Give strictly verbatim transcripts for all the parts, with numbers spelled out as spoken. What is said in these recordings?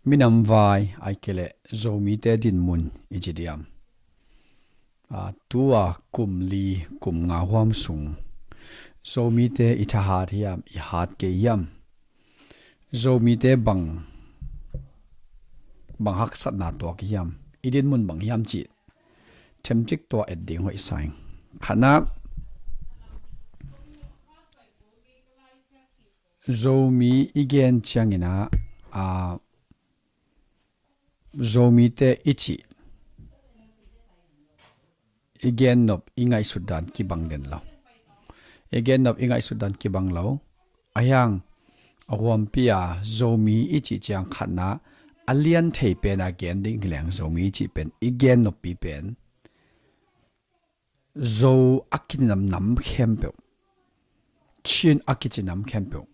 Minam vai ai kei leh Zomite dinmun i ci diam? A, tua kum li kum nga huam sung Zomite i thahat hiam, i hat kei hiam? Zomite bang, bang haksatna tuak hiam? I dinmun bang hiam cih themcik tua et ding hoih sa ing. Khatna, Zomi i gen ciangin ah, a, Zomite i cih, i gennop i ngaihsut dan kibang den lo. I gennop i ngaihsut dan kibang lo. A hiang a huampi a Zomi i cih ciang khatna a lian thei pen a gen ding hi leng Zomi i cih pen i gennoppi pen Zo a kici nam nam khempeuh, Chin a kici nam khempeuh,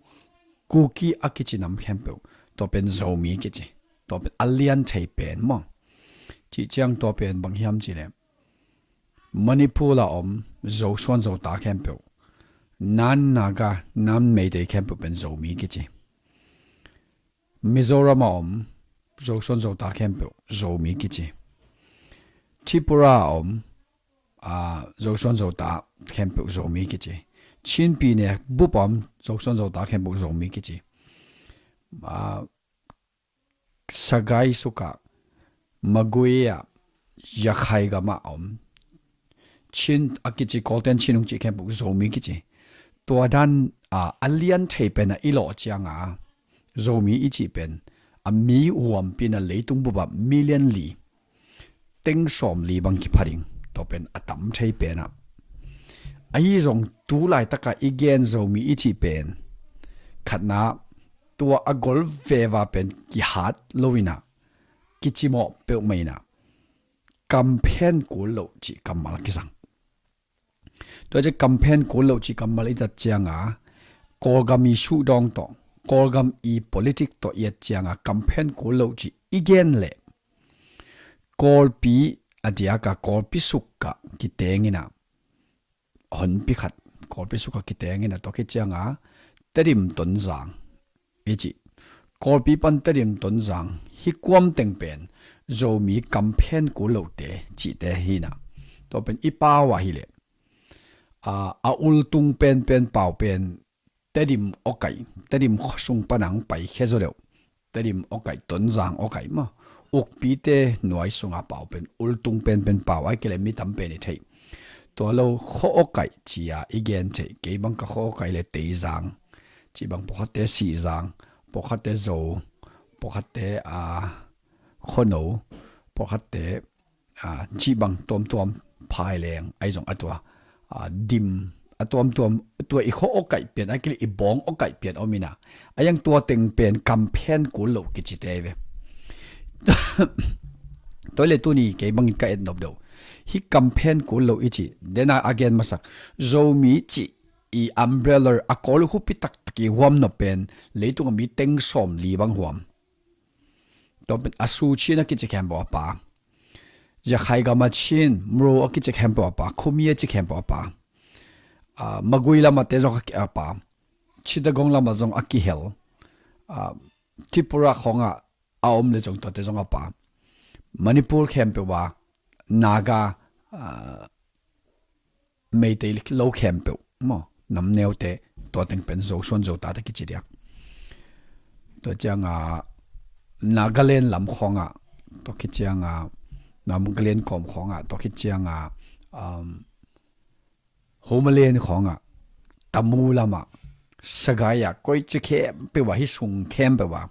Kuki a kici nam khempeuh, tua pen Zomi kici. Tua pen a lian thei pen maw. Cih ciang tua pen bang hiam cih leh Manipur a om Zo suan Zo ta khempeuh, Nan Naga, Nan Meitei khempeuh pen Zomi kici. Mizoram a om Zo suan Zo ta khempeuh Zomi kici. Tripura a om, a, Zo suan Zo ta khempeuh Zomi kici. Chin pi ne bup a om Zo suan Zo ta khempeuh Zomi kici. A, Sagaing suk ah, Magway ah, Yakhai gam ah a om Chin a kici, Kawlten Chin hong cih khempeuh Zomi kici. Tua dan a, a lian thei pen a i lawh ciang a, Zomi i cih pen a mi huampi in a leitung bup ah million li, teng sawm li bang kipha ding, tua pen a tam thei pen ah. Ahi zong tu laitak a i gen Zomi i cih pen khatna tua a gol veva pen kihat lo in ah, kicimawh peuhmah in ah, kamphen kul loh cih kammal kizang. Tua ciang kamphen kul loh cih kammal i zat ciang a, Kawlgam i suhdawng tawh, Kawlgam i politik tawh i et ciang a, kamphen kul loh cih i gen leh Kawlpi a diak a, Kawlpi suk ah kiteng in ah, honpi khat, Kawlpi suk ah kiteng in ah, tua khit ciang a Tedim Tonzang i cih, Kawlpi pan Tedim Tonzang, hih kuam teng pen Zomi kamphen kul lohte cihte hi in ah, tua pen i pau ah hi leh, a, a ultung penpen pau pen Tedim awkaih, Tedim khuasung pan a hong paikhia zaw deuh, Tedim awkaih, Tonzang awkaih maw, ukpite nuai sung a pau pen ultung penpen pau ai kei leh mi tam pen i theih. Tua lo khua awkaih ci a i gen theih, kei bang ka khua awkaih leh Teizang, cih bang pawlkhatte Sihzang, pawlkhatte Zo, pawlkhatte, a, Khuano, pawlkhatte, a, cih bang tuamtuam, Phaileng, ahi zong a tua, a, Dim, a tuamtuam, tua i khua awkaih pian ai kei leh i bawng awkaih pian om in ah, a hiang tua teng pen kamphen kul loh kicite ve. Tua leh tuni kei bangin ka et nop deuh, hih kamphen kul loh i cih, den a a gen masak, Zomi cih i umbrella a kawl khuapi taktak i huam nop pen leitung a mi teng sawm li bang huam. Tua pen a su Chin a kici khempeuh a pha, Yakhai gam a Chin, Mro a kici khempeuh a pha, Khumi a ci khempeuh a pha, a, Magway lam a te zong a ki-, a pha, Chittagong lam a zong a kihel, a, Tripura khawng ah a om leh zong tuate zong a pha, Manipur khempeuh a, Naga, a, Meitei lo khempeuh maw, nam neute, tua teng pen Zo suan Zo tate kici diak. Tua ciang a Nagaland lam khawng ah, tua khit ciang a Nagaland kawm khawng ah, tua khit ciang a, um, Homalien khawng ah, Tamu lam ah, Sagaing ah, koici khempeuh ah, hih sung khempeuh ah,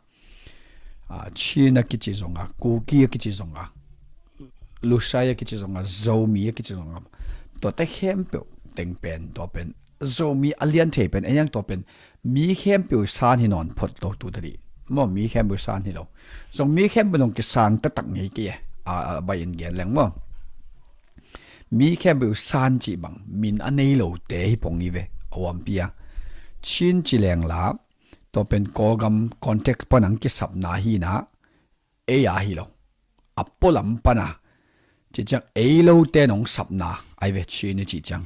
a, Chin a kici zong a, Kuki a kici zong a, Lusai a kici zong a, Zomi a kici zong a, tuate khempeuh teng pen, tua pen Zomi a lian thei pen, a hiang tua pen mi khempeuh san hi nawn phot lo tu ta dih. Maw, mi khempeuh san hi lo. Zong mi khempeuh zong kisang taktak ngei kei e. A, a, bai in gen leng maw. Mi khempeuh san cih bang min a nei lote hi pong hi ve, a huampi a. Chin ci leng la, tua pen Kawlgam context pan a hong kisapna hi in ah, ei a hi lo, a pualam pan a, cih ciang ei lote in hong sapna ahi ve, Chin i cih ciang.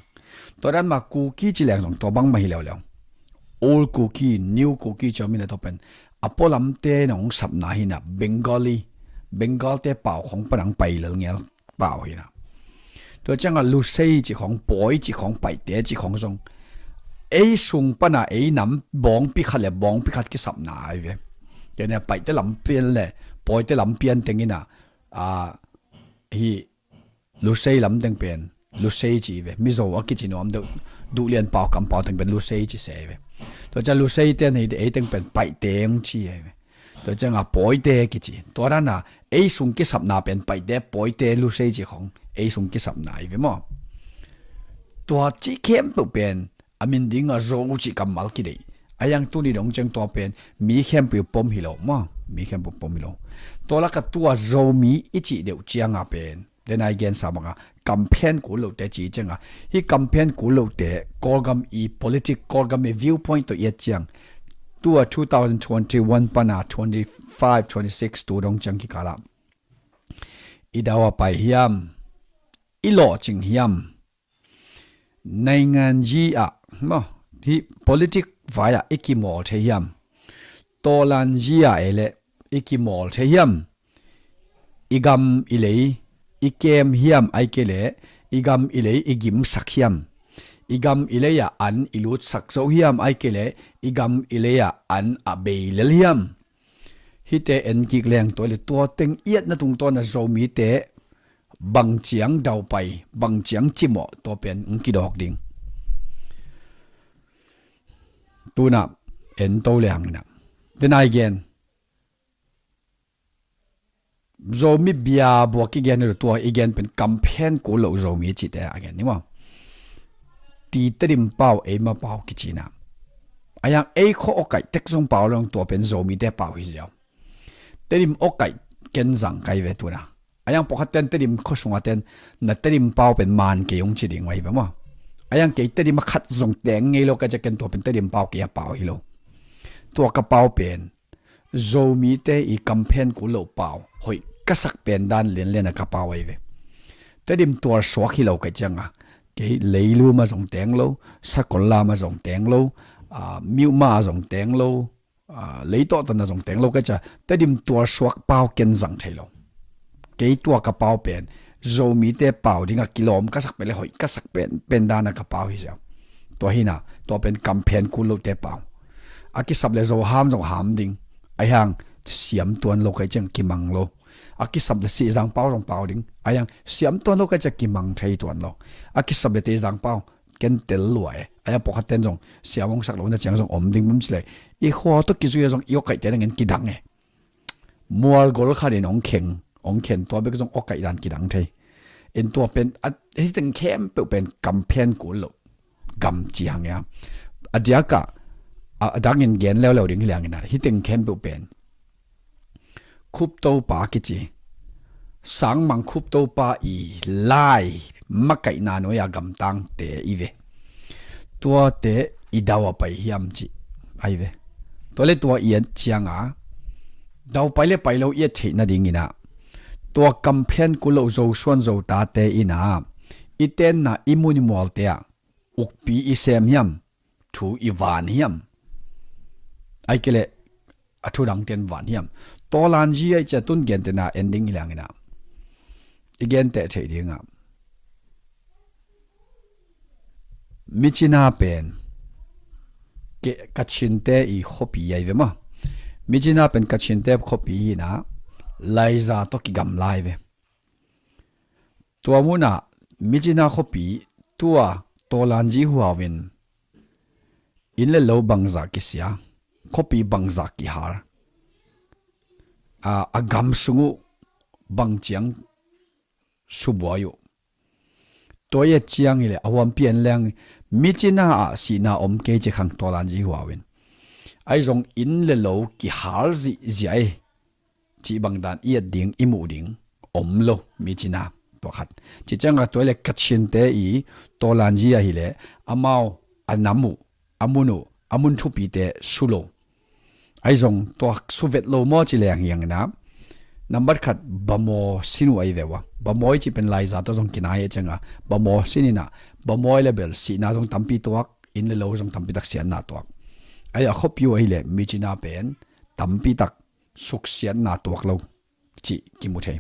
Tua dan mah Kuki ci leng zong tua bangmah hi leuleu. Old Kuki, New Kuki ci om in ah, tua pen a pualamte in hong sapna hi na, Bengali, Bengalte pau khong pan hong pai lel ngel pau hi na. Tua ciangah Lusei ci khong, Pawi ci khong, Paite ci khong zong ei sung pana ei nam bawngpi khat le bawngpi khat kisapna ai ve. Kei ne Paite lam pian le Pawite lam pian tengina, a, hi Lusei lam teng pen Lusei ci ve. Mizo a kici nuam deuh, duhlian pau kam pau teng pen Lusei ci se ve. Tua ciang Lusei ten hi ei teng pen Paite hong ci ai ve. Tua ciangah Pawite kici. Tua dana ei sung kisapna pen Paite, Pawite, Lusei ci khong ei sung kisapna ai ve maw. Tua ci khempeuh pen a min dingah Zo ci kammal kideih. A yang tuni dong ciang tua pen mi khempeuh pom hi lo maw. Mi khempeuh pom hi lo. Tua laka tua Zomi i cih deuh cianga pen, denai gensa banga, kamphen kul lote ci cianga, hi kamphen kul lote Kawlgam i politic, Kawlgam i viewpoint tawh i et ciang, tua two thousand twenty-one pana twenty-five, twenty-six tu dong ciang kikala i dau a pai hiam, i lawhcing hiam, naingan yi ah maw, hi politic vai ah i kimawl thei hiam, tawlan yi ah ei leh i kimawl thei hiam, i gam i lei i kem hiam, ai kei leh i gam i lei i gimsak hiam, i gam i lei ah an i lutsak zo hiam, ai kei leh i gam i lei ah an a bei lel hiam. Hite en kik leng tua le tua teng i etna tungtawna Zomite bang ciang daupai, bang ciang cimawh, tua pen hong kidawk ding. Tuna en to le hangina, denai gen Zomi bia buak i gen hi lo, tua i gen pen kamphen kul lo Zomi cite a gen ni maw. Ti Tedim pau, eima pau kicina. A yang ei kho awkaih tek zong pau lo, tua pen Zomite pau hi ziau. Tedim awkaih ken zang kai ve tuna. A yang pawkhat ten Tedim kho sunga ten na Tedim pau pen man kei hong ci ding uh ahi ve maw. A yang kei Tedim a khat zong teng ngei lo ka cia ken tua pen Tedim pau kei a pau hi lo. Tua ka pau pen Zomite i kamphen kul lo pau, hoih ka sak pen dan lianlian a ka pau ahi ve. Tedim tuar suak hi lo ka cianga, kei Leilum a zong teng lo, Sakollam a zong teng lo, a, Miuma a zong teng lo, a, Leitawhtan a zong teng lo ka cia, Tedim tuar suak pau ken zang thei lo. Kei tua ka pau pen Zomite pau dinga kilawm ka sak pen le hoih ka sak pen, pen dana ka pau hi sia. Tua hina, tua pen kamphen kul lote pau. A kisap le Zo ham zong ham ding. A hiang siam tuan lo kai ciang kimang lo. A kisap le Sihzang pau zong pau ding. A hiang siam tuan lo kai ciang kimang thei tuan lo. A kisap le Teizang pau ken tel lua e. A hiang pawkhat ten zong siam hong sak lo na ciang zong om ding bam ci le. I khua tawh kizui a zong i awkaihte nangin kidang e. Mual gol khatin hong kheng, hong khen tua bek zong awkaih dan kidang thei. In tua pen, a, hiteng khempeuh pen kamphen kul lo gam ci hang ia. A diaka, a, a dangin gen leuleu ding hi liangina, hiteng khempeuh pen Khuptopa kici, Sangmang Khuptopa i lai makaihna nuai a gamtangte i ve. Tuate i dau a pai hiam ci ai ve. Tua le tua i et cianga dau pai le pai lo i et theih nadingina, tua kamphen kul lo Zosuan Zotate ina i tenna i mun i mualte ah ukpi i sem hiam, thu i van hiam, ai kei le a thu dangten van hiam. Tawlanzi ai cia tun gentena ending i liangina i gente theih dinga, Michina pen Kachinte i khuapi ai ve maw. Michina pen Kachinte khuapi hina, Laiza tawh kigam lai ve. Tua muna Michina khuapi tua Tawlanzi huau in inn le lo bangzah kisia, khuapi bangzah kihal, a, a gam sung uh bangciang subuai uh. Tua i et ciang hileh a huampi en leng Michina ah sihna om kei ci khang Tawlanzi huau in. Ai zong inn le lo kihal zihziah ei cih bangdan i et ding i muh ding om lo Michina tua khat. Ci cianga tua hileh Kachinte i Tawlanzi ahileh amau a nam uh, a mun uh, a mun thupite su lo. Ai zong tua su vet lo maw ci leng hiangina, nambat khat bamaw sin uh ai ve ua. Bamaw i ci pen Laiza tawh zong kinai a cianga bamaw sin ina, bamaw le bel sihna zong tampi tuak, inn le lo zong tampi tak siatna tuak. Ai a khuapi uh ahileh Michina pen tampi tak suksiatna tuak lo cih kimu thei.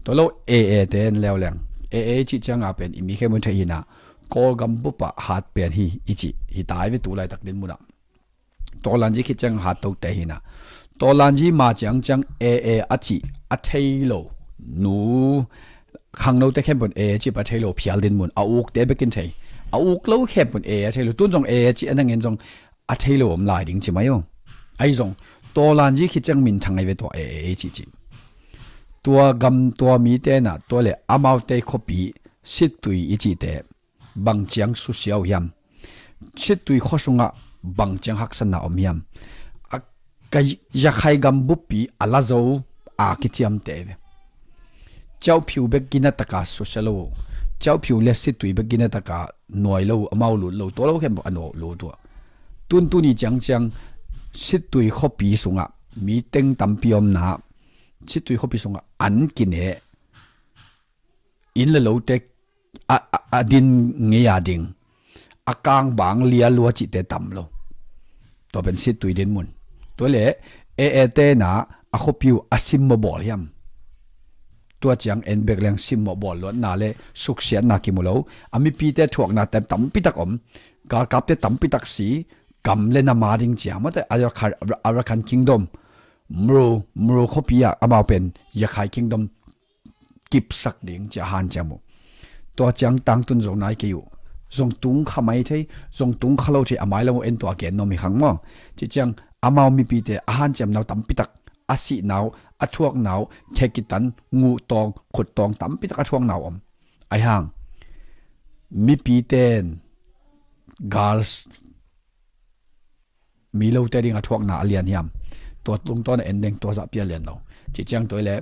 Tua lo A A te en leuleng. A A cih cianga pen i mi khempeuh in thei hi na, Kawlgam bup ah hat pen hi i cih hi tai ve tu laitak din munah. Tawlanji khit ciang hat tote hi na. Tawlanji ma ciangciang A A a cih a thei lo nu khangnote khempeuh in A A cih pa thei lo phial din mun. A ukte bekin thei. A uk lo khempeuh in A A a thei lo. Tun zong A A cih a na ngen zong a thei lo om lai ding ci mai aw. Ahi zong Tawlanji khit ciang minthang ahi ve tua A A cih cih. Tua gam tua mite na tua le amaute khuapi Sittui i cihte bang ciang susia uh hiam? Sittui khua sungah bang ciang haksatna om hiam? A ka Yakhai gam buppi a la zo a kiciamteh ve. Ciauhphiu bek gina taka susia lo uh. Ciauhphiu le Sittui bek gina taka nuai lo uh, amau lut lo uh, tua lo khempeuh a nuah lut uh. Tuntuni ciangciang Sittui khuapi sungah mi teng tampi omna, Sittui khuapi sungah an kine, inn le lote a, a, a din ngei a ding, a kangbang lia lua cihte tam lo. Tua pen Sittui din mun. Tua le A A te na a khuapi uh a simmawh bawl hiam? Tua ciang en bek leng simmawh bawl luatna le suksiatna kimu lo. A mipite thuakna te tampi tak om. Galkapte tampi tak si, gam le nam a ding ciang mate Arakan, Arakan Kingdom, Mro, Mro khuapi ah amau pen Yakhai Kingdom kipsak ding ci a hanciam uh. Tua ciang tangtun zo nai kei uh. Zong tung kha mai thei, zong tung kha lo thei, a mailam uh en tua gen nuam hi khang maw. Ci ciang amau mipite a hanciamna uh tampi tak, a sihna uh, a thuakna uh, khe kitan, nguh tawng, khut tawng tampi tak a thuakna uh om. Ahi hang mipite in girls mi lote ding a thuakna a lian hiam? Tua tungtawn a en deng tua zahpi a lian lo. Ci ciang tua i le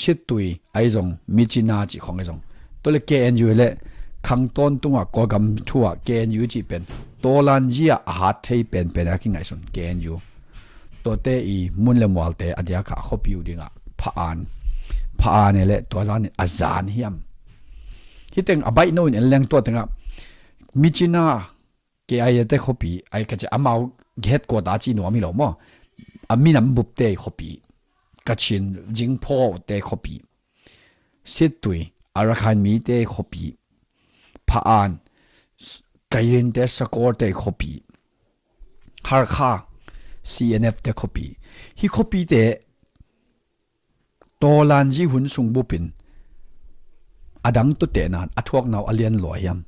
Sittui ahi zong, Myitkyina cih khong ahi zong, tua le K N U i le khang tawntung ah Kawlgam thu ah K N U i cih pen Tawlanji ah a hat thei penpen a kingaihsun K N U. Tuate i mun le mualte a diak ah a khuapi uh ding ah Phah An, Phah An i le tua zan in a zan hiam? Hiteng a baih no in en leng tua tengah Myitkyina, K I A te khuapi, ai ka ci amau headquarter ci nuam hi lo maw? A minam bupte khuapi, Kachin, Jingpho te khuapi, Sittui, Arakan mite khuapi, Phah An, Kayinte Sakor te khuapi, Hakha, C N F te khuapi. Hih khuapite Tawlanji hun sung bupin a dang tua tehna in a thuakna uh a lian lua hiam?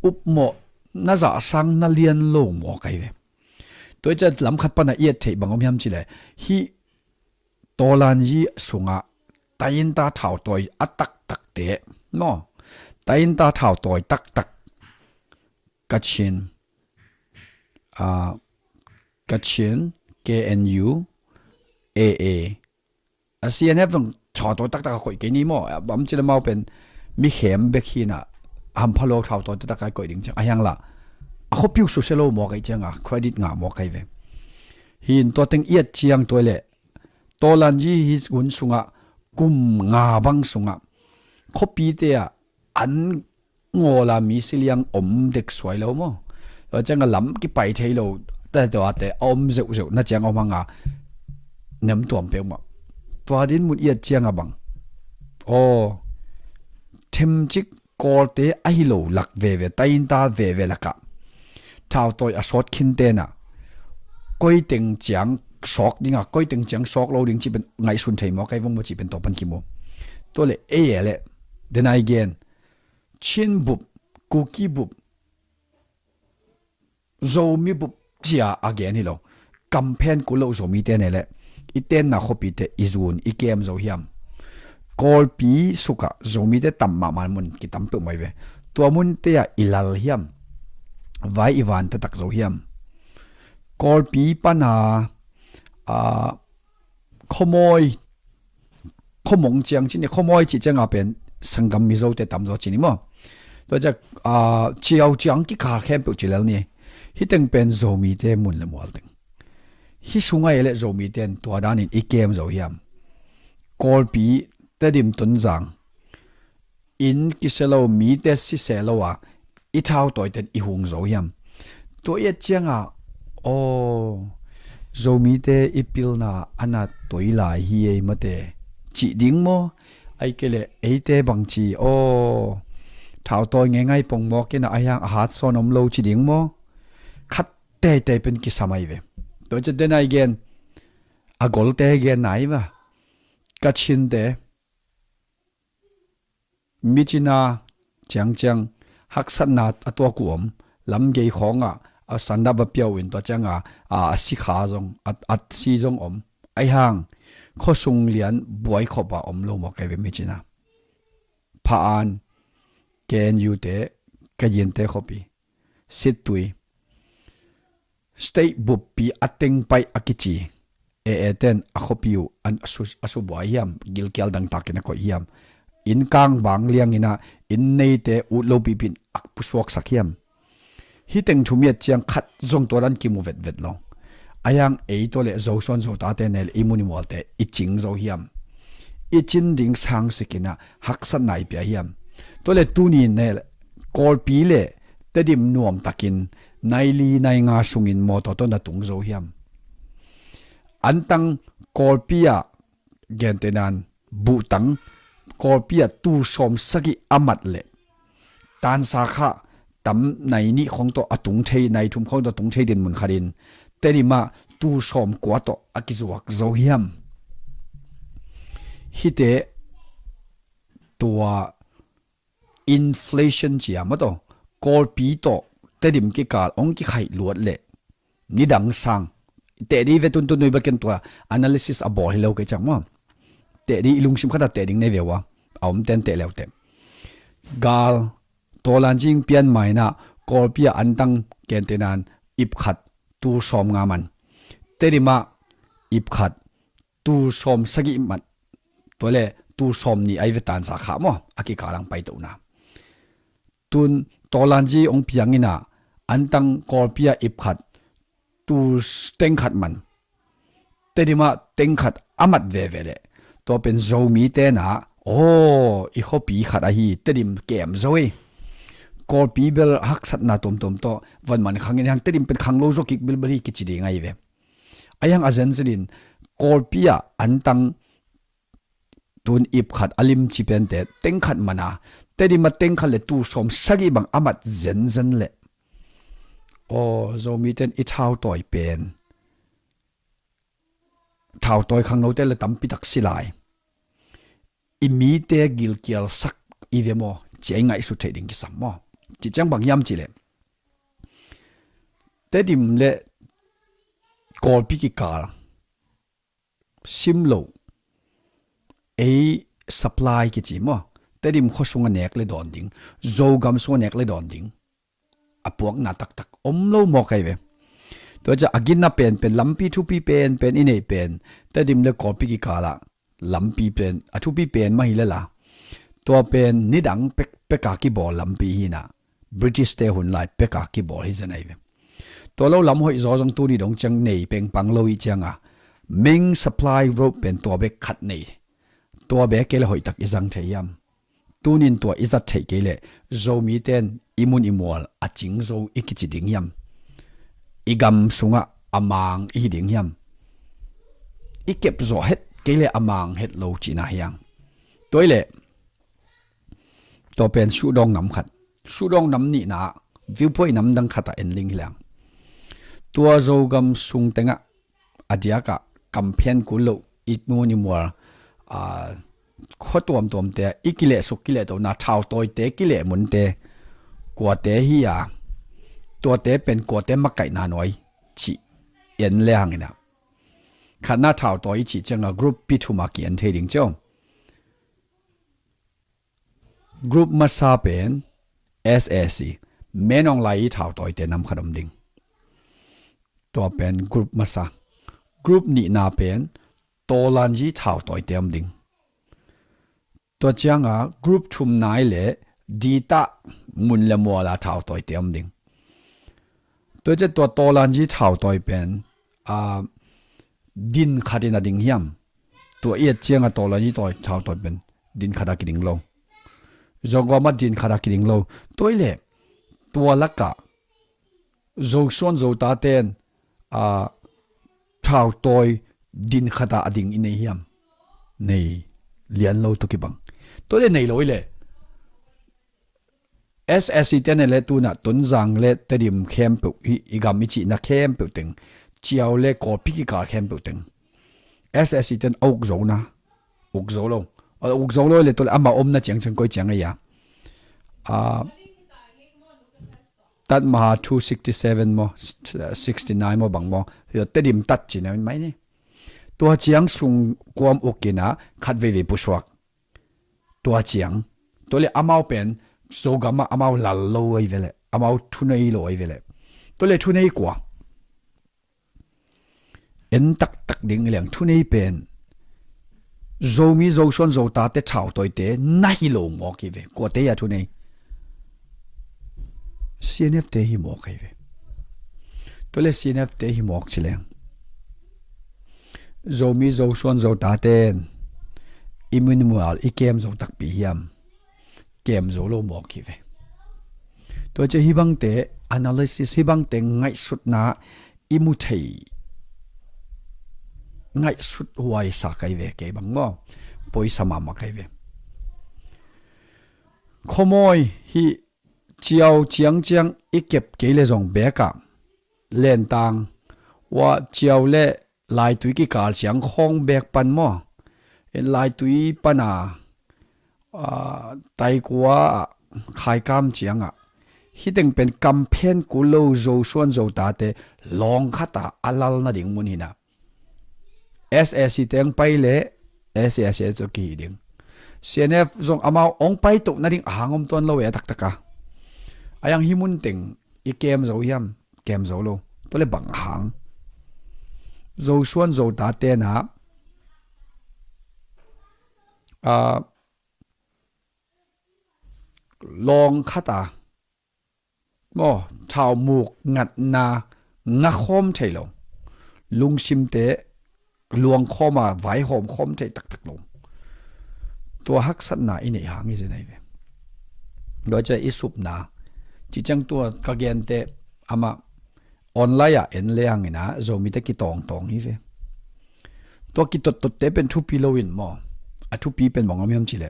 Upmawh na zahsang na lian lo maw kai ve. Tua i ciah lam khat pan a i et theih bang om hiam cih leh, hih Tawlanji sungah tainta thautawi a taktakte maw, tainta thautawi taktak Kachin, ah, Kachin, K N U, A A, a C N F zong thautawi taktak a koih kei ni maw? A bang ci leh amau pen mi khem bek hi na, a hampha lo thautawi taktak a koih ding ciang a hiang lah a khuapi uh susia lo maw kai ciang a credit ngah maw kai ve. Hi in tua teng i et ciang tua i leh Tawlanji hi hun sungah kum nga bang sungah khuapite ah an ngawla mi siliang om dek suai lo maw? Tua ciang a lam kipai thei lo, tua tua te a om zeuhzeuh na ciang a om hang a nem tuam peuhmah. Tua din mun i et ciang a bang, aw, themcik Kawlte ahi lo lak veve, tainta veve lakah thautawi a sawt khin tenah koi teng ciang sawk ding a, koi teng ciang sawk lo ding cih pen ngaihsun thei maw kai vong maw cih pen tua pan kimu. Tua le ei e le, then again, Chin bup, Kuki bup, Zomi bup cia a gen hi lo. Kamphen kul lo Zomite ne le i tenna khuapite i zun i kem zo hiam? Kawlpi sukah Zomite tam mahmah mun kitam peuh mai ve. Tua munte ah i lal hiam? Vai i van taktak zo hiam? Kawlpi pana, ah, khuamawi, khuamong ciang cih ni, khuamawi cih ciang a pen sanggam Mizote tamzaw cih ni maw? Tua ciah, ah, ciau ciang kikha khempeuh ci lel ni. Hih teng pen Zomite mun le mual teng. Hih sungah i le Zomite in tua danin i kem zo hiam? Kawlpi Tedim Tonzang inn kisia lo, mite sisia lo a i thautawite in i hung zo hiam? Tua i et ciang a, aw, Zomite i pilna a na toi lai hi ei mate, cih ding maw? Ai kei leh eite bang ci aw, thautawi ngeingai pongmawk in a, ahi hang a hat sawn om lo ci ding maw? Khat teitei pen kisam ai ve. Tua ciang den ai gen, a golte gen nai va. Kachinte, mi cina ciangciang haksatna a tuak uh om, lamgei khawngah a sanda va piau in tua cianga a, a sikha zong, a, a si zong om. Ahi hang khuasung lian buai khop a om lo mawk ai ve mi cina. Pha an, K N U te, Kayin te khuapi, Sittwe, state buppi a teng paih a kici A A ten a khuapi uh an a su, a subuai hiam, gilkial dangtakin a koih hiam, inn kang bang liangin a, inn neite ut lo pipin a pusuaksak hiam? Hih teng thu miat ciang khat zong tua dan kimu vetvet lo. Ahi hang ei tua le Zosuan Zotate ne le i mun i mualte i cing zo hiam? I cin ding sangsikin a haksatna i pia hiam? Tua le tuni ne le Kawlpi le Tedim nuamtakin nai li nai nga sungin mawtaw tawh na tung zo hiam? Antang Kawlpi ah, gentenan buhtang Kawlpi ah tul sawm sagih a mat leh tansa kha tam nai nih khawng tawh a tung thei, nai thum khawng tawh a tung thei din mun khatin Tedim ah tul sawm kua tawh a kizuak zo hiam? Hihte tua inflation cia mataw, Kawlpi tawh Tedim kikal hong kikhaih luat leh nidang sang teh dih ve. Tuntun noi bel ken tua analysis a bawl hi lo kei ciang maw. Teh dih, i lungsim khatah teh ding nei ve uh a, a om ten teh leuteh. Gal, tawlanci in pian mainah Kawlpi ah antang gentenan ip khat tul sawm nga man. Tedim ah ip khat tul sawm sagih mat, tua le tul sawm nih ai ve tansa kha maw, a kikal ang paitona. Tun tawlanci hong piang in a, antang Kawlpi ah ip khat tul s-, teng khat man. Tedim ah teng khat a mat veve leh tua pen Zomi tenah, aw, i khuapi khat ahi, Tedim kem zo hi. Kawlpi bel haksatna tuamtuam tawh van man khang in hang, Tedim pen khang lo zaw kik bilbel hi kici ding ai ve. Ahi hang a zenzenin Kawlpi ah antang tun ip khat a limci pente teng khat man a, Tedim ah teng khat le tul sawm sagih bang a mat zenzen leh, aw, Zomi ten i thautawi pen, thautawi khangnote le tampi tak si lai. I mite gilkial sak i ve maw, ci a i ngaihsut theih ding kisam maw. Ci ciang bang hiam cih leh Tedim le Kawlpi kikal sim lo, ei supply kici maw, Tedim khuasung a nek le dawn ding, Zogam sung a nek le dawn ding, a puakna taktak om lo mawk ai ve. Tua ciang a ginna penpen, lampi thupi penpen i neih pen Tedim le Kawlpi kikal ah lampi pen a thupi pen mah hi lel a, tua pen nidang pek, pek a kibawl lampi hi in a, British te hun lai pek a kibawl hi zen ai ve. Tua lo lam hoih zaw zong tuni dong ciang nei pengpang lo i ciang a, main supply road pen tua bek khat nei. Tua bek kei le hoih tak i zang thei hiam? Tunin tua i zat theih kei leh Zomi ten i mun i mual a cing zo i kici ding hiam? I gam sungah a mang i hi ding hiam? I kep zawh het kei leh a mang het lo cihna hi hang. Tua i leh tua pen Shuhdawng nam khat. Shuhdawng nam nihna ah, viewpoint nam dang khatah en ling hi leng, tua Zogam sung tengah a diakah kamphian kul loh i mun i mual, aa, khua tuamtuamte, i kilehsuk kilehtona, thautawite kileh munte kuate hi a, tuate pen kuate makaihna nuai cih en le hang in a, khatna thautawi i cih ciangah group pi thum a ki-en thei ding cio. Group masa pen S A C, Min Aung Hlaing i thautawite nam khat om ding. Tua pen group masa. Group nihna pen Tawlanji thautawite om ding. Tua cianga group thumna i leh ditah mun le muala thautawite om ding. Tua ciang tua Tawlanji thautawi pen, aa, din khatin a ding hiam? Tua i et cianga Tawlanji tawi, thautawi pen din khata kiding lo. Zogam ah din khata kiding lo. Tua i leh tua lakah Zosuan Zota ten, aa, thautawi din khat ah a ding i nei hiam? Nei lian lo tawh kibang. Tua le nei lo i le S S C ten le tuna Tonzang le Tedim khempeuh hi, i gam i cihna khempeuh teng, Ciau le Kawlpi kikal khempeuh teng S S C ten a uk zo na, uk zo lo. A uk zo lo le tua le amah omna ciangciang koi ciang a ia. A, Taj Mahal two sixty seven maw, sixty nine maw bang maw, hi Tedim tat cina mai ni. Tua ciang sung kuam uk ina khat veivei pusuak. Tua ciang. Tua le amau pen Zogam ah amau lal lo ahi ve le, amau thunei lo ahi ve le. Tua le thunei kua? En taktak ding i leng thunei pen Zomi Zosuan Zotate thautawite na hi lo mawk hi ve. Kuate ia thunei? C N F te hi mawk hi ve. Tua le C N F te hi mawk ci leng Zomi Zosuan Zotaten i min mual i kem zo takpi hiam? Kem zo lo mawk hi ve. Tua cia hi bangte analysis, hi bangte ngaihsutna i mu thei ngaihsut huai sa kai ve, kei bang maw, poisa mahmah kai ve. Khuamawi hi Ciau ciangciang i kep kei le zong bek ah Lentang ua Ciau le Laitui kikal ciang khawng bek pan maw, Laitui pana, a, Taikua ah Khaikam ciangah hih teng pen kamphen kul lo Zosuan Zotate lawng khat ah a lal nading mun hi na. S A C teng pai le S A C tawh kihi ding. C N F zong amau ong pai toh nading a hang om tuan lo e a taktak a. A yang hi mun teng i kem zo hiam? Kem zo lo. Tua le bang hang? Zosuan Zotate na, a, lawng khat a maw, thaumuk ngatna nga khawm thei lo. Lungsimte luang khawm a vaihawm khawm thei taktak lo. Tua haksatna i neih hang hi zen ahi ve. Tua cia i supna ci ciang tua ka gente amah online ah en le hang ina Zomite kitawngtawng hi ve. Tua kitottotte pen thupi lo in maw, a thupi pen bang om hiam ci le,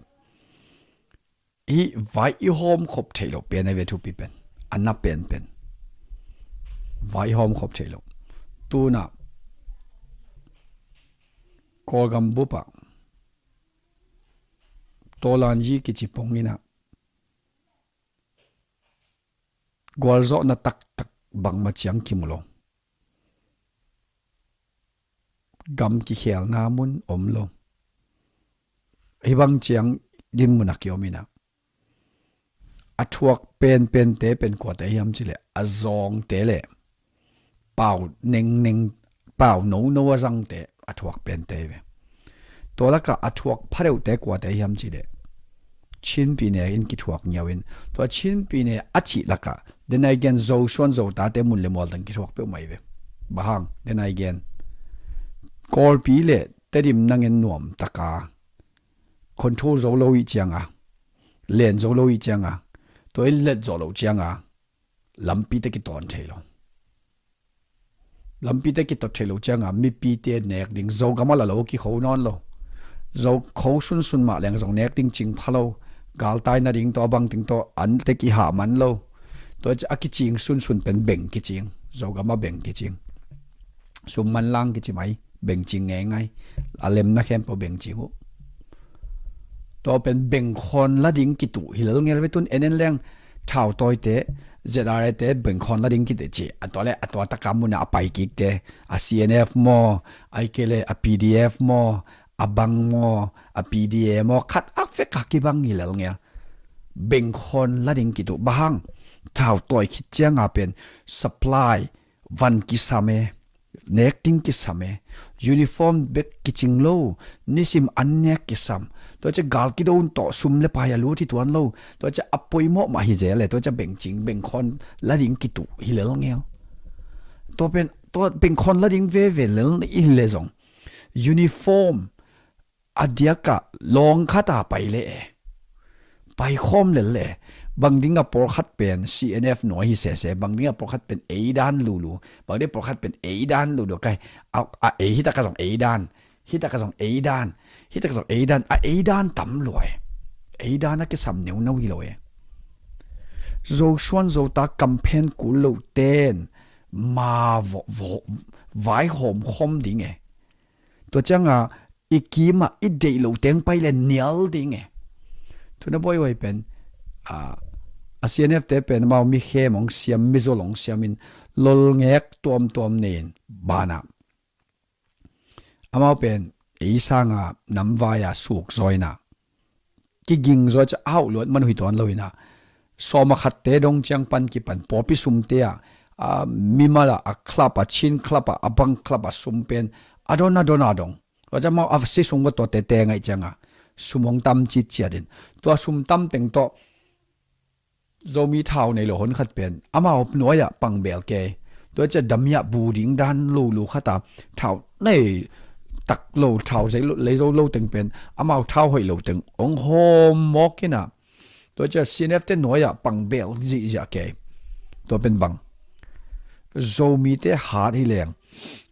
hih vai i hawm khop theih loh pen a ve thupi pen. A na penpen vai i hawm khop theih loh. Tuna Kawlgam bup ah Tawlanyi kici pong ina gualzawhna taktak bangmah ciang kimu lo. Gam kikhelna mun om lo. Hih bang ciang dinmun a kiom ina a thuak penpente pen kuate hiam ci le a zawngte le pau nengneng, pau nono a zangte a thuak pente hi ve. Tua lakah a thuak phadeuhte kuate hiam ci le Chinpi ne in kithuak ngiau in, tua Chinpi ne a cih lakah, then again, Zosuan Zotate mun le mual teng kithuak peuhmah hi ve. Bang hang, then again, Kawlpi le Tedim nangin nuam taka control zo lo ih cianga, len zo lo ih cianga, tua in let zawh loh cianga lampite kitawn thei lo. Lampite kitot thei lo cianga mipite nek ding, Zogam a la lo kikho nawn lo. Zo kho sunsun mah leng zong nek ding cing pha lo. Galtai nading tawh a bang ding tawh ante kihah man lo. Tua cia a kicing sunsun pen beng kicing, Zogam a beng kicing. Sum manlang kici mai, bengcing ngeingai. A lemna khempeuh bengcing uh. Tua pen bengkhawn la ding kituh hi lel ngel ve tun en en leng thautawite, Z R A te bengkhawn la ding kituh ci. A tua le a tua taka muna a pai kikte, a C N F maw, ai ke le a P D F maw, a bang maw, a P D A maw, khat a vek a kibang hi lel ngel. Bengkhawn la ding kituh. Bang hang, thautawi khit cianga pen supply van kisam e, nek ding kisam e, uniform bek kicing lo, nisim an nek kisam. Tua cia gal kidon tawh sum le pai a lut hi tuan lo. Tua cia a poimawh mah hi zel e, tua cia bengcing, bengkhawn la ding kituh hi lel ngel. Tua pen, tua bengkhawn la ding veve lel i hi le zong uniform a diakah lawng khata pai le e, pai khawm lel le e. Bang ding a pawlkhat pen C N F nuai hi sese, bang ding a pawlkhat pen ei dan lulu, bang ding a pawlkhat pen ei dan lulu, kai, a, a ei hi taka zong ei dan, hi taka zong ei dan, hi taka zong ei dan, a ei dan tam lua e. Ei dan a kisam neuno hi lo e. Zosuan Zota campaign kul lo ten ma vo, vo, vaihawm khawm ding e. Tua cianga i kima i deih lo teng pai le nial ding e. Tuna bawihuai pen, a, a C N F te pen amau mi khem hong siam, mi zol hong siam in lolngek tuamtuam nei in bana. Amau pen ei sanga namvai a suk zawina kiging zaw ca auh luat man uh hi tuan lo ina. Sawma khatte dong ciang pan kipan pawpi sumte a, a, mimal a, a club a, Chin club a, a bang club a sum pen a don a don a dong. Tua ciang mau a si sung va tua tete ngaih cianga sum hong tam citciat in. Tua sum tam teng tawh Zomi thau nei lo hon khat pen amau nuai ah pangbel kei. Tua ciang damiah bu ding dan lulu khat a thau nei tak lo, thau zei lo, lei zo lo teng pen amau thau hoih lo teng hong hawm mawk ina. Tua ciang C N F te nuai ah pangbel zihziah kei. Tua pen bang Zomite hat hi leng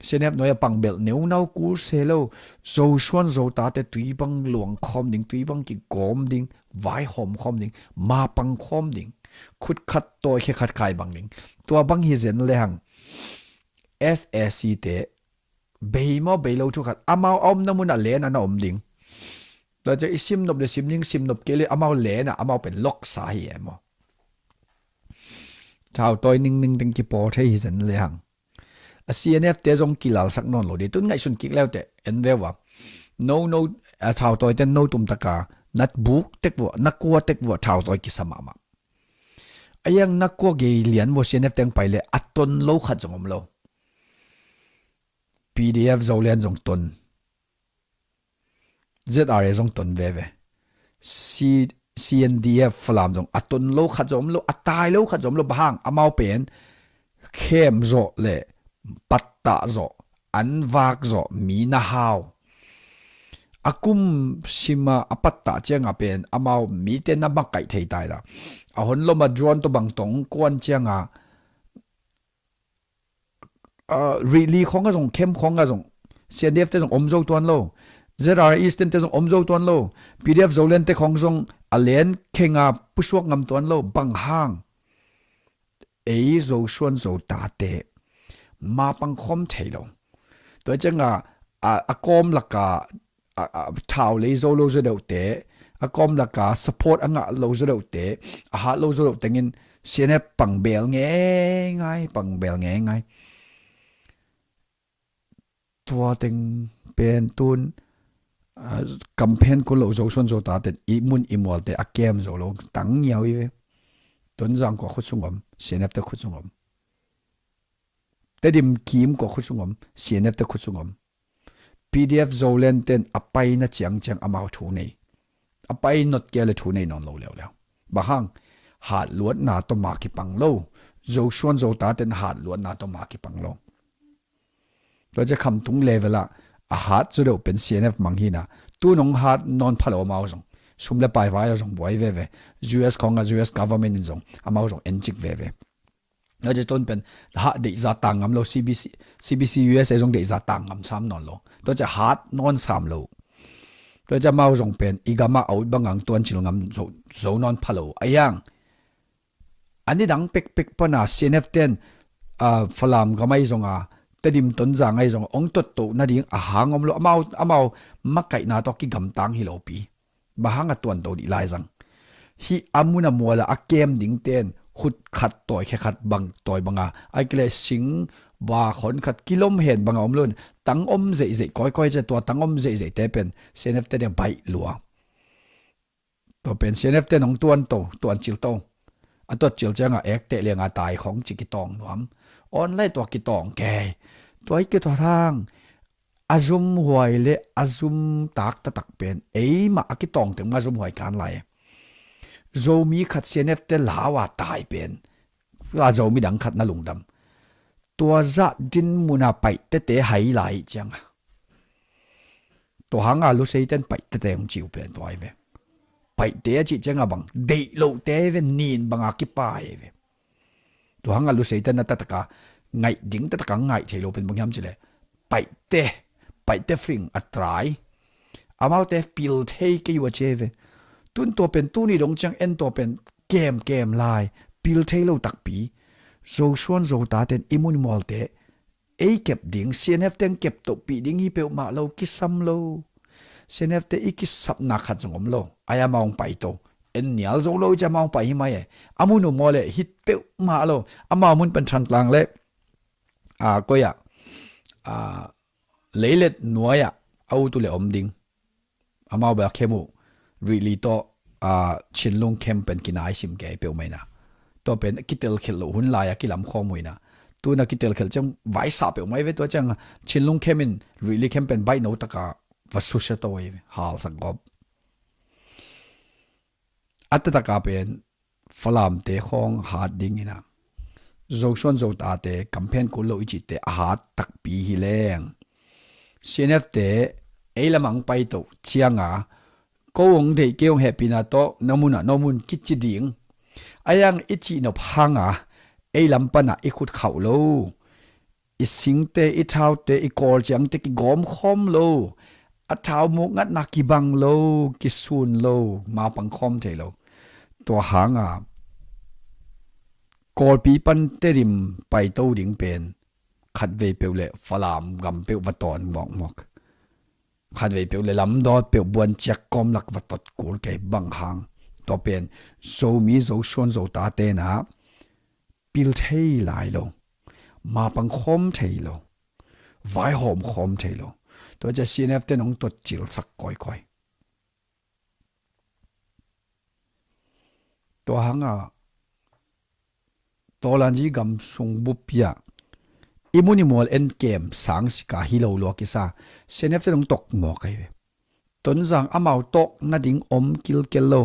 C N F nuai ah pangbel neunau kul se lo. Zosuan Zota te tui bang luang khawm ding, tui bang kigawm ding, vaihawm khawm ding, mapang khawm ding, khut khat tawi khe khat kai bang ding. Tua bang hi zen le hang S A C te bei maw bei lo thu khat amau a omna mun a len a na om ding. Tua ciang i sim nop le sim ning, sim nop kei le amau len a amau pen loksa hi e maw. Thau tawi ningning ding kipawl thei hi zen le hang. A C N F te zong kilalsak nawn lo ding. Tun ngaihsun kik leute en ve ua. No, no, a thau tawi ten no tum taka na buk tek vua, na kua tek vua thau tawi kisa mahmah. A yang na kua gei lian vua C N F teng pai le a ton lo khat zong om lo. P D F Zoland zong ton. Z R A zong ton veve. C-, C N D F Falam zong a ton lo khat zong om lo, a tai lo khat zong om lo, bang hang amau pen khem zawh le pattah zawh, an vak zawh, mi na hau. A kum sima a pattah cianga pen amau mite na makaih thei tai la. A hon lom a drone tawh bang tong kuan cianga, ah, Rili khawng a zong, khem khawng a zong, C N D F te zong om zo tuan lo. Z R A Eastern te zong om zo tuan lo. P D F Zoland te khawng zong a len khenga pusuak ngam tuan lo. Bang hang ei Zosuan Zota te mapang khawm thei lo. Tua cianga, a, a kawm laka, a, a, thau lei zo lo zaw deuhte, a kawm laka support a ngah lo zaw deuhte, a hat lo zaw deuh tengin C N F pangbel ngeingai, pangbel ngeingai. Tua teng pen tun, a, campaign kul lo Zosuan Zota ten i mun i mualte a kem zo lo tang ngiau i ve. Tonzang kua khut sung om, C N F te khut sung om. Tedim kim kua khut sung om, C N F te khut sung om. P D F Zoland ten a paina ciangciang amau thu nei. A pai not kei le thu nei nawn lo leuleu. Bang hang hat luatna tawh ma kipang lo. Zosuan Zota ten hat luatna tawh ma kipang lo. Tua ciang khamtung level ah a hat zaw deuh pen C N F mang hina. Tun hong hat nawn pha lo amau zong. Sum le pai vai a zong buai veve. U S khawng a U S government in zong amau zong encik veve. Tua ciang tun pen hah deihza tang ngam lo, C B C, C B C U S A zong deihza tang ngam sam nawn lo. Tua ciang hat nawn sam lo. Tua ciang amau zong pen i gamah a ut bang ang tuancil ngam zo, zo nawn pha lo. A yang a nidang pekpek pana C N F ten, ah, Falam gam ahi zonga, Tedim Tonzang ahi zonga hong tottoh nading a hang om lo. Amau, amau makaihna tawh kigamtang hi lopi. Bang hang a tuanto dih lai zang. Hih a mun a muala a kem ding ten khut khat tawi khe khat bang tawi banga, ai kile sing ba khon khat kilom hen banga om lo. Tang om zeihzeih kawikawi ciang tua tang om zeihzeihte pen C N F te dia baih lua. Tua pen C N F ten hong tuanto, tuancil to. A tuancil cianga ekteh lenga tai khong ci kitawng nuam. Online tua kitawng kei. Tua i kitawng hang a zumhuai le a zumtak taktak pen eimah a kitawng teng ma zumhuai kan lai. Zomi khat C N F te lau a tai pen a Zomi dang khat na lungdam. Tua zah dinmuna paih tete hai lai cianga. Tua hanga Lusei ten paih tete hong ciu pen tua ai ve. Paihte a cih cianga bang, deih lohte ve, nin banga kipai ve. Tua hanga Lusei te na taktak a ngaih ding, taktak a ngaih thei lo pen bang hiam cileh, Paihte, Paihte fing a try. Amaute pil thei kei uh a ci ve. Tun tua pen tuni dong ciang en tua pen kem kem lai, pil thei lo takpi. Zosuan Zota ten i mun i mualte ei kep ding, C N F teng kep tohpih ding hi peuhmah lo, kisam lo. C N F te i kisapna khat zong om lo. Ai amau hong pai to. En nial zo lo i ci amau hong pai hi mai e. A mun uh maw le hit peuhmah lo. Amau mun pen Thantlang le, a, koi ah, a, Leilet nuai ah a ut uh le om ding. Amau bel a khem uh, Rihli tawh, a, Chinlung khem pen kinai sim kei peuhmah ina. Tua pen kitelkhelh loh hun lai-a kilamkhawm uh ina. Tuna kitelkhelh ciang vaisah peuhmah i ve, tua ciang Chinlung khem in Rihli khem pen baihno taka va susia to i ve, halsak gawp. A taktak a pen Falamte khawng hat ding ina, Zosuan Zotate kamphen kul lo i cihte a hat takpi hi leng, C N F te ei lamah hong pai to cianga, ko hong deih kei hong hehpihna tawh na munah na om un kici ding. A iang i cihnop hanga ei lam panah i khut khauh lo. I singte, i thaute, i kawl ciangte kigawm khawm lo. A thau muk ngatna kibang lo, kisun lo, mapang khawm thei lo. Tua hanga Kawlpi pan Tedim paito ding pen khatvei peuh le Falam gam peuh va tawn mawkmawk. Khatvei peuh le lamdawt peuh buanciak kawm lak va tot kul kei bang hang. Tua pen Zomi Zosuan Zota tenah pil thei lai lo, mapang khawm thei lo, vaihawm khawm thei lo. Tua cia C N F te nong tuat cilsak kawikawi. Tua hanga Tawlanji gam sung bup piah i mun i mual en kem sang sika hi lo lua kisa. C N F te nong tok mawk ahi ve. Tonzang amau tawk nading om kilkel lo.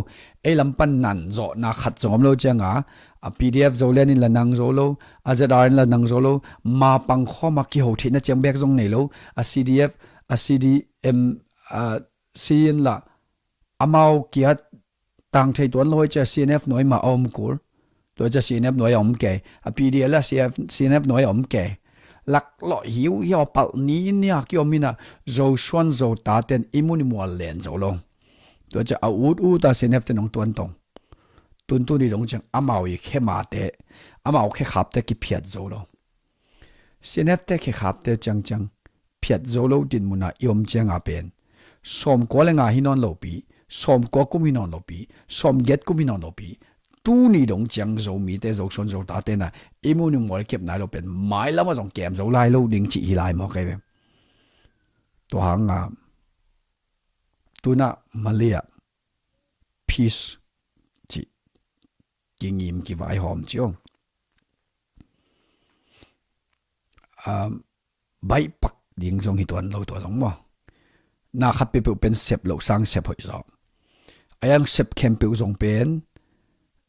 Ei lam pan nan zawhna khat zong om lo cianga, a P D F Zoland in la nang zo lo, a Z R in la nang zo lo, mapang khawma kiho theihna ciang bek zong nei lo, a C D F, a C D M, a C in la amau kia tang thei tuan lo hi cia C N F nuai mah a om kul. Tua cia C N F nuai a om kei. A P D L a C F, C N F nuai a om kei. Laklawh hiuhiau palh ni nia kiom ina Zosuan Zota ten i mun i mual len zo lo. Tua cia a ut uta C N F ten hong tuan tong. Tuntuni dong ciang amau i khe mate, amau khe khapte kiphiat zo lo. C N F te khe khapte ciangciang phiat zo lo dinmunah i om cianga pen sawmkua le nga hi nawn lopi, sawmkua kum hi nawn lopi, sawmgiat kum hi nawn lopi, tuni dong ciang Zomite, Zosuan Zota tena i mun i mual kep nai lo pen mailamah zong kem zo lai lo ding cih hi lai maw kei ve. Tua hanga tunah Malay ah peace cih kingim kivaihawm cio. Um, baihpak ding zong hi tuan lo tua zong maw. Na khat peuhpeuh pen sep loh sang sep hoih zaw. A iang sep khempeuh zong pen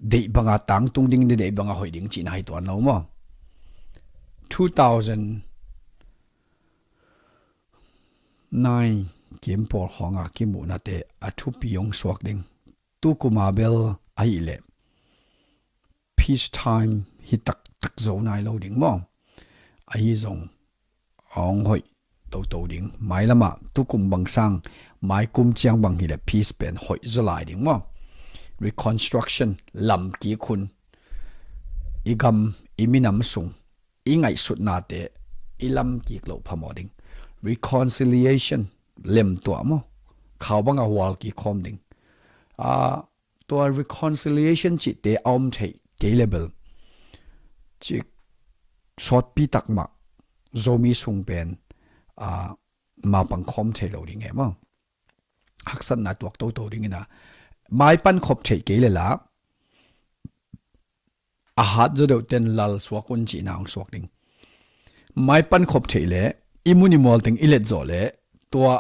deih banga tangtung ding, deih banga hoih ding cihna hi tuan lo maw. Two thousand nine kim pawl khawngah kimuhnate a thupi hong suak ding. Tukuma bel ahileh peace time hi taktak zo nai lo ding maw. Ahi zong a hong hoih toto ding. Mailamah tukum bang sang maikum ciang bang hileh peace pen hoih zaw lai ding maw. Reconstruction lamkik hun i gam i minam sung i ngaihsutnate i lamkik loh phamawh ding. Reconciliation lemtuah maw. Khau banga hual kik khawm ding. A, tua reconciliation cihte a om theih kei le bel cik sawtpi tak mah Zomi sung pen, a, mapang khawm thei lo ding e maw. Haksatna tuak toto ding ina maipan khop theih kei le la a hat zaw deuh ten lal suak un cihna hong suak ding. Maipan khop theih le i mun i mual teng i let zawh le tua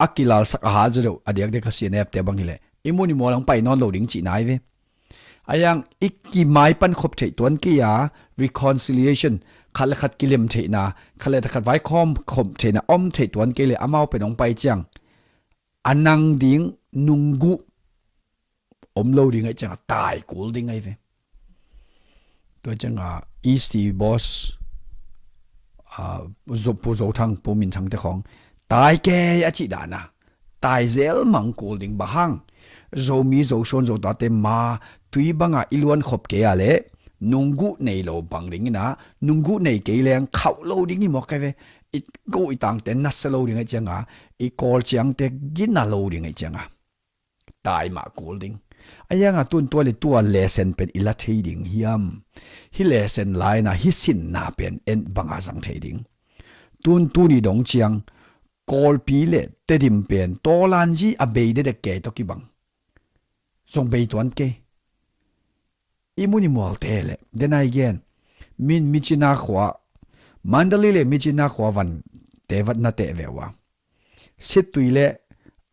a kilalsak a hat zaw deuh a diakdiak a C N F te bang hileh i mun i mual hong pai nawn lo ding cihna hi ve. A iang i kimaipan khop theih tuan kei a reconciliation, khat le khat kilem theihna, khat le khat vaikhawm khop theihna om theih tuan kei le amau pen hong pai ciang a nang ding nungguh om lo ding ahih ciangah tai kul ding ahi ve. Tua ciangah E C boss, ah, Zo, Pu Zo Thang, Pu Min Thang te khawng, tai kei a cih dan a, tai zel mang kul ding. Bang hang? Zomi Zosuan Zotate ma tui bangah i luan khop kei a leh nungguh nei lo bang ding in a, nungguh nei kei leng khauh lo ding hi mawk ahi ve. I go i tangte nasia lo ding ahih ciangah, i Kawl ciangte gina lo ding ahih ciangah, tai mah kul ding. Ahi hangah tun tua le tua lesson pen i la thei ding hiam? Hih lesson la in a, hih sinna pen en bangah zang thei ding? Tun tuni dong ciang Kawlpi le Tedim pen tawlanzi a bei dedek kei tawh kibang zong bei tuan kei. I mun i mualte le, then again, min Myitkyina khua, Mandalay le Myitkyina khua vante vat na teh ve uh a, Sittwe le,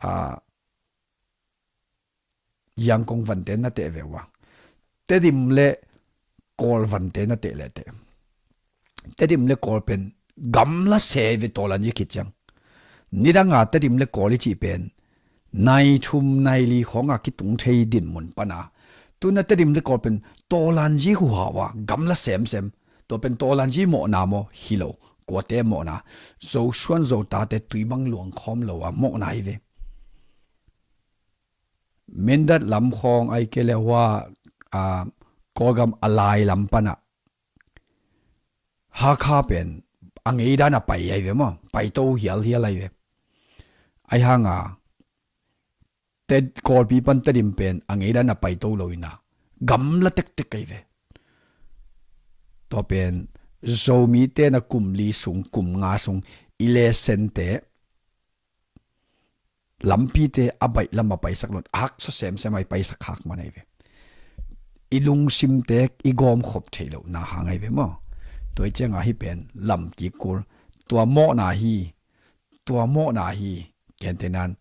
ah, Yangon vante na teh ve uh a, Tedim le Kawl vante na teh le teh, Tedim le Kawl pen gamla se ve tawlanzi khit ciang. Nidanga Tedim le Kawl i cih pen nai thum nai li khawngah kitung thei dinmun pana, tuna Tedim le Kawl pen tawlanzi huhau a gamla semsem. Tua pen tawlanzi mawhna maw? Hi lo. Kuate mawhna? Zosuan Zotate tui bang luang khawm lo a mawhna hi ve. Mindat lam khawng, ahih kei leh hua, ah, Kawlgam a lai lam panah Hakha pen a ngei dan a pai ahi ve maw, paito hialhial ahi ve. Ahi hanga Ted, Kawlpi pan Tedim pen a ngei dan a paito lo in a, gamla tektek ahi ve. Tua pen Zomite na kum li sung, kum nga sung i lesson te, lampite a baih lam a paisak lo in, a haksa semsem a i paisak khak man ahi ve. I lungsimte i gawmkhop theih lohna hang ahi ve maw? Tua hi ciangah hih pen lam kik kul. Tua mawhna hi, tua mawhna hi. Gentehna in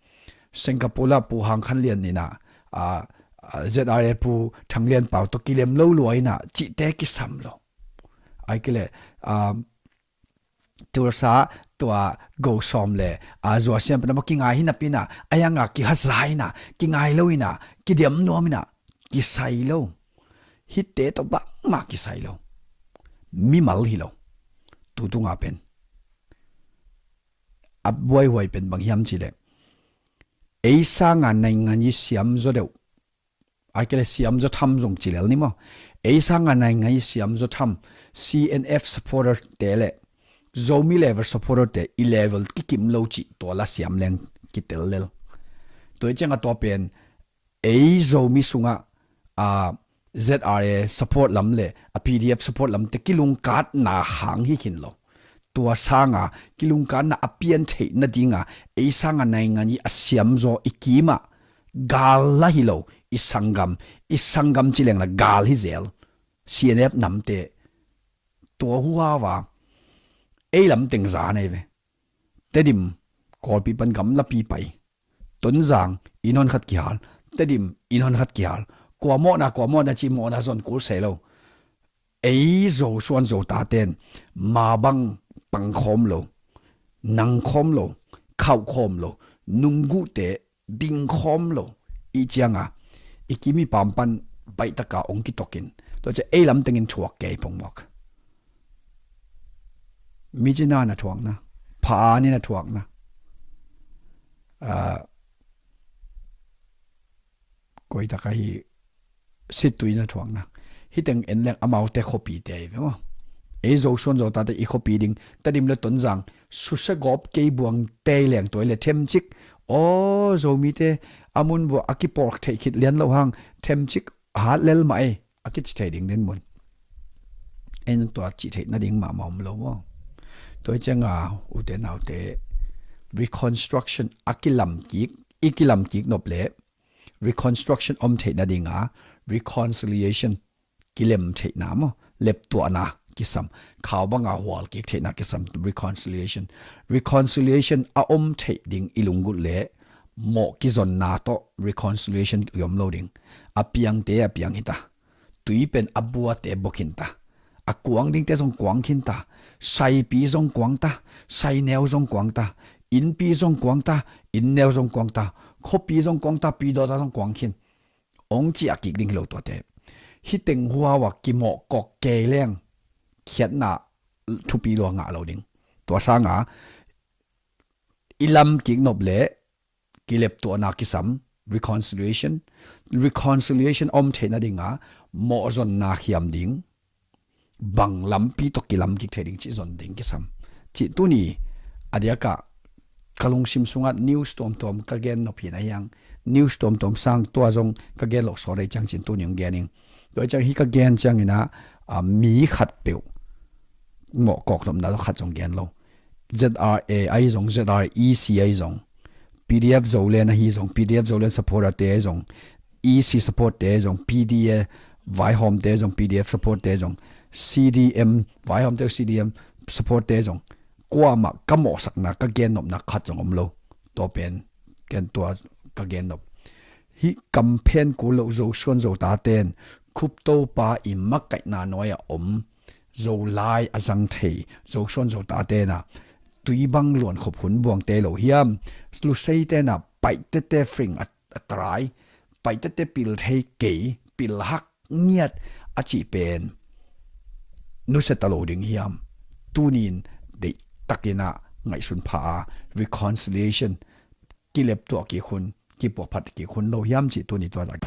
Singapore ah Pu Hang Khan Lian in a, a, a, Z R A Pu Thang Lian Pau tawh kilem lo lua in a cihte kisam lo. Ahih kei leh, a, Tulsa tua go sawm le, a, zua siam pen a maw kingai hi napi in a, ahi hanga kihaza in a, kingai lo in a, kidiam nuam in a, kisai lo. Hihte tawh bangmah kisai lo. Mimal hi lo. Tu tunga pen a buaihuai pen bang hiam cih leh, ei sanga naingan i siam zaw deuh, ahih kei leh siam zaw tham zong ci lel ni maw? Ei sanga naingan i siam zaw tham, C N F supporter te le Zomi level supporter te i level kikim lo cih tua la siam leng kitel lel. Tua hi ciangah tua pen ei Zomi sungah, a, Z R A support lam le a P D F support lamte kilungkatna hang hi khin lo. Tua sanga kilungkatna a pian theih nadinga ei sanga naingan i a siam zaw i kimah gal la hi lo, i sanggam, i sanggam ci leng la gal hi zel. C N F namte tua huhau a ei lam teng za nei ve. Tedim, Kawlpi pan gamlapi pai. Tonzang, inn hon khat kihal. Tedim, inn hon khat kihal. Kua mawhna, kua mawhna ci mawhna zon kul se lo. Ei Zosuan Zotaten ma bang pang khawm lo, nang khawm lo, khauh khawm lo, nungguhte ding khawm lo. I cianga i kim i pam pan baih taka ong kitokin, tua cia ei lam tengin thuak kei pong mawk. Myitkyina na thuakna, Phaani na thuakna, ah, koi taka hi, Sittwe na thuakna. Hih teng en leng amaute khuapite ahi ve maw? Ei Zosuan Zotate i khuapi ding, Tedim le Tonzang, Susia gawp kei buang tei leng tua i le themcik. Aw, Zomite a mun bua a kipawlk theih khit lian lo hang, themcik hat lel mah ei, a kici thei ding dinmun. En tua cih theih nading mahmah om lo maw? Tua hi cianga, ute naute, reconstruction a kilamkik, i kilamkik nop le reconstruction om theih nadinga reconciliation, kilem theihna maw, leptuahna kisam, khau banga hual kik theihna kisam, reconciliation. Reconciliation a om theih ding i lunggulh le mawh kizonna tawh reconciliation i om lo ding. A piangte a piang hita, tui pen a buate bua khinta, a kuang dingte zong kuang khinta, saipi zong kuangta, saineu zong kuangta, innpi zong kuangta, inneu zong kuangta, khuapi zong kuangta, pi dawta zong kuang khin. ong ciah kik ding hi lo tuate. Hih teng huau a kimawh kawk kei leng khiatna thupi lua ngah lo ding. Tua sanga i lam kik nop le kileptuahna kisam, reconciliation, reconciliation om theihna dinga mawhzonna khiam ding, bang lampi tawh kilam kik thei ding cih zon ding kisam. Cih tuni a diakah ka lungsim sungah news tuamtuam ka gen nop hi na hiang, news tuamtuam sang tua zong ka gen loh sawt ei ciang cin tuni hong gen ing. Tua ciang hih ka gen ciangin ah, a, mi khat peuh mawh kawk nopna lo khat zong gen lo. Z R A ahi zong, Z R E C ahi zong, P D F Zoland ahi zong, P D F Zoland supporter te ahi zong, E C supporter te ahi zong, P D A vaihawmte ahi zong, P D F supporter te ahi zong, C D M vaihawmte, C D M supporter te ahi zong, kuamah ka mawhsakna, ka gennopna khat zong om lo. Tua pen ken tua ka gennop. Hih kamphen kul loh Zosuan Zota ten Khup Topa i makaihna nuai-ah om Zolai a zang thei Zosuan Zota tenah tui bang luankhop hun buangte lo hiam? Lusei tenah paihtete fring a, a tarai, paihtete pil thei kei, pil hak ngiat a cih pen nusia ta lo ding hiam? Tunin deihtakin ah ngaihsun pha a, reconciliation, kileptuah kik hun, kipuahphat kik hun lo hiam cih tuni tua zak.